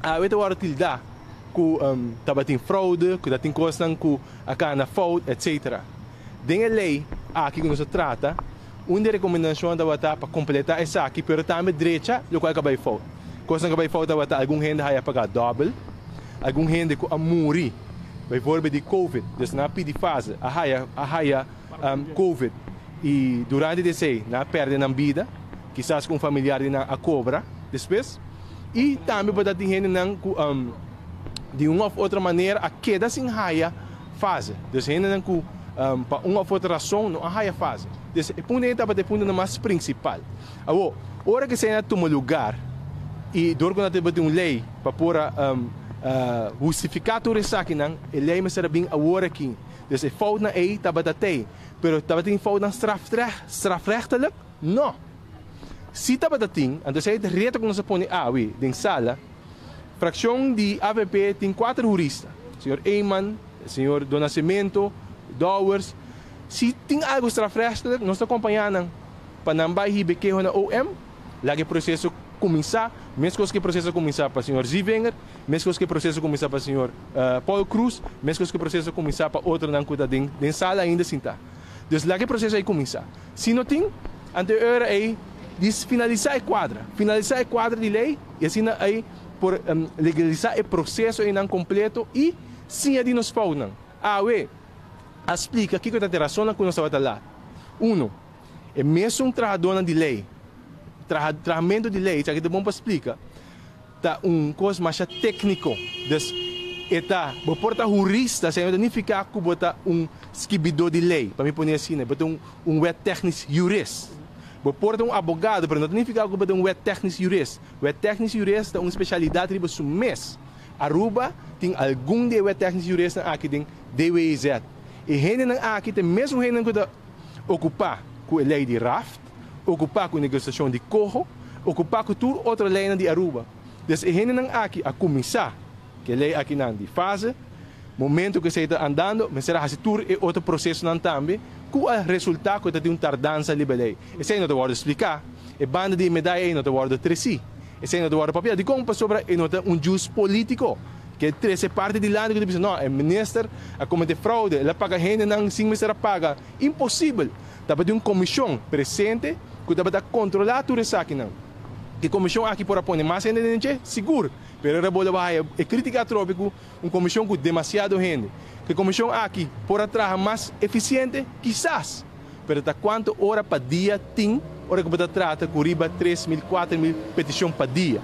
Awe ta wòrdu tildá ku tabatin froude, ku tatin kosnan ku a kana fout, etc. Den e lei aki ku nos a trata, un di e rekomendashonnan tabata pa kompletá esaki, pero tambe drecha lokual ku a bai fout. Kosnan ku a bai fout tabata algun hende haya pagá dòbel, algun hende ku a muri, bijvoorbeeld di covid, dus nan a pidi fase, a haya a haya covid i durante di esei nan a pèrdè nan bida, kisas ku un familiar di nan a kobra despues. I tambe bo ta tin hendenan ku di un òf otro manera a keda sin haya fase. Dus hendenan ku pa un òf otro rason no a haya fase. Dus e punto ei tabata e puntonan mas prinsipal. Awor, ora ku esei a tuma lugar i dor ku nan tabatin un lei pa por a hustifiká tur esakinan, e lei mester a bin awor aki. Dus e foutnan ei tabata tei. Pero tabatin foutnan strafrechtelijk? No. Si tabata tin, anto esei ta reto ku nos a pone awe den sala. Frakshon di avp tin kuater hurista, señor Eman, señor Do Nascimento, Dowers. Si tin algu strafrechtelijk, nos ta kompañá nan pa nan bai hiba e keho na OM, laga e proseso kuminsá, meskos ku e proseso a kuminsá pa señor Zievinger, meskos ku e proseso a kuminsá pa señor Paul Croes, meskos ku e proseso a kuminsá pa otronan ku ta den sala ainda sintá. Dus laga e proseso ei kuminsá. Si no tin, anto e ora ei di finalisá e kuadra, finalisá e kuadra di lei i asina ei por legalisá e proseso einan kompleto i siña di nos foutnan. Awe a splika kiko ta e rasonnan ku nos tabata lat. Uno, e mesun trahadónan di lei, traha, trahamentu di lei, esaki ta bon pa splika, Ta un kos masha tékniko. Dus, e ta, bo por ta hurista, esei no ta nifiká ku bo ta un skibidó di lei, pa mi pone asina, bo ta un un wet-technisch jurist. Bo por ta un abogado, pero no ta nifiká ku bo ta un wet-technisch jurist. Wet-technisch jurist ta un spesialidat riba su mes. Aruba tin algun di e wet-technisch juristnan aki den DWZ. E hendenan aki ta e mesun hendenan ku ta okupá ku e lei di raft, okupá ku negosiashon di koho, okupá ku tur otro leinan di Aruba. Des e hendenan aki a kuminsá ku e lei akinan di fase, momento ku esei ta andando mester a hasi tur e otro prosesonan tambe ku a resultá ku ta tin un tardansa riba e lei. Esei no ta wòrdu spliká, e banda di e medaya ei no ta wòrdu tresí, esei no ta wòrdu papiá. Dikon? Pasobra e no ta un jus polítiko ke trese parti dilanti ku ta bisa no, e minister a kometé fraude, el a paga hendenan sin mester a paga. Imposibel! Tabatin un komishon presente ku tabata kontrolá tur esakinan. E komishon aki por a pone mas hende den dje? Sigur! Pero era bo lo haya e krítika atrobe ku un komishon ku demasiado hende. Ku e komishon aki por a traha mas efisiente? Kisas! Pero ta kuantu ora pa dia tin ora ku bo ta trata ku riba 3000, 4000 petishon pa dia?